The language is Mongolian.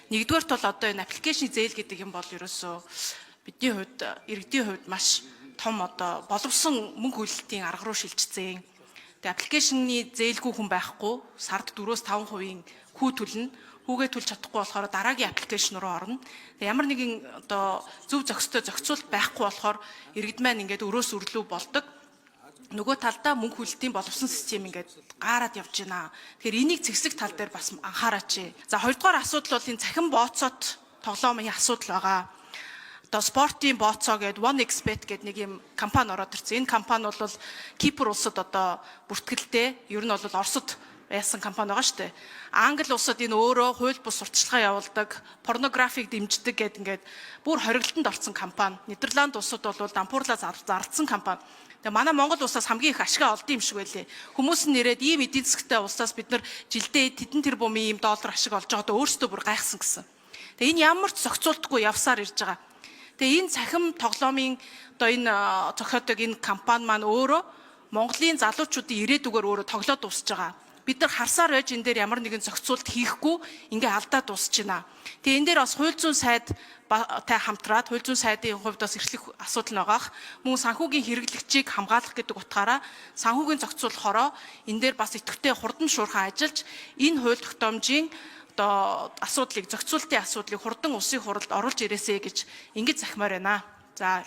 Нэгдүгээрт бол одоо энэ application зээл гэдэг юм бол ерөөсөө бидний хувьд, иргэдийн хувьд маш том одоо боловсон мөнгө хөлөлтийн арга руу шилжчихсэн. Тэгээ application ы зээлгүй хүн байхгүй, сард 4-5% хүү төлнө. Хүүгээ төлж чадахгүй болохоор дараагийн application руу орно. Тэгээ ямар нэгэн одоо зөв зохистой зохицуулт байхгүй болохоор иргэд маань ингээд өрөөс өрлөө болдог. Нөгөө талдаа мөнгө хүлэлтийн боловсон систем ингээд гаарад явж байна. Тэгэхээр энийг зэвсэг тал дээр бас анхаараач. За, хоёрдугаар асуудал бол энэ цахим бооцоот тоглоомын асуудал байгаа. Одоо спортын бооцоо гээд 1xBet гээд нэг юм компани ороод ирсэн. Энэ компани бол Кипр улсад одоо бүртгэлтэй, ер нь бол Оросд яасан компани байгаа шүү дээ. Англи улсад энэ өөрөө хууль бус сурталчилгаа явуулдаг, порнографик дэмждэг гэдэг ингээд бүр хориглолтонд орсон компани. Нидерланд улсад бол дампуурлаа зарласан компани. Тэгээ манай Монгол улсаас хамгийн их ашгаа олдсон юм шиг байлээ. Хүмүүс нь нэрээд ийм эдийн засгтай улсаас бид нар жилдээ тэдэн тэрбумын ийм доллар ашиг олж байгаадаа өөрсдөө бүр гайхсан гэсэн. Тэгээ энэ ямар ч зохицуултгүй явсаар ирж байгаа. Тэгээ энэ цахим тоглоомын одоо энэ зохиодог энэ компани маань өөрөө Монголын залуучуудын ирээдүгээр өөрөө тоглоод дуусж байгаа. Бид нар харсаар байж энэ дээр ямар нэгэн зохицуулт хийхгүй ингээ алдаа дуусч байна. Тэгээ энэ дээр бас хууль зүйн сайд тай хамтраад, хууль зүйн сайдын хувьд бас эрхлэх асуудал нь байгаах. Мөн санхүүгийн хэрэглэгчийг хамгаалах гэдэг утгаараа санхүүгийн зохицуулахороо энэ дээр бас идэвхтэй хурдан шуурхай ажиллаж, энэ хууль тогтоомжийн одоо асуудлыг, зохицуултын асуудлыг хурдан улсын хурлд оруулж ирээсэй гэж ингэж захимаар байна. За.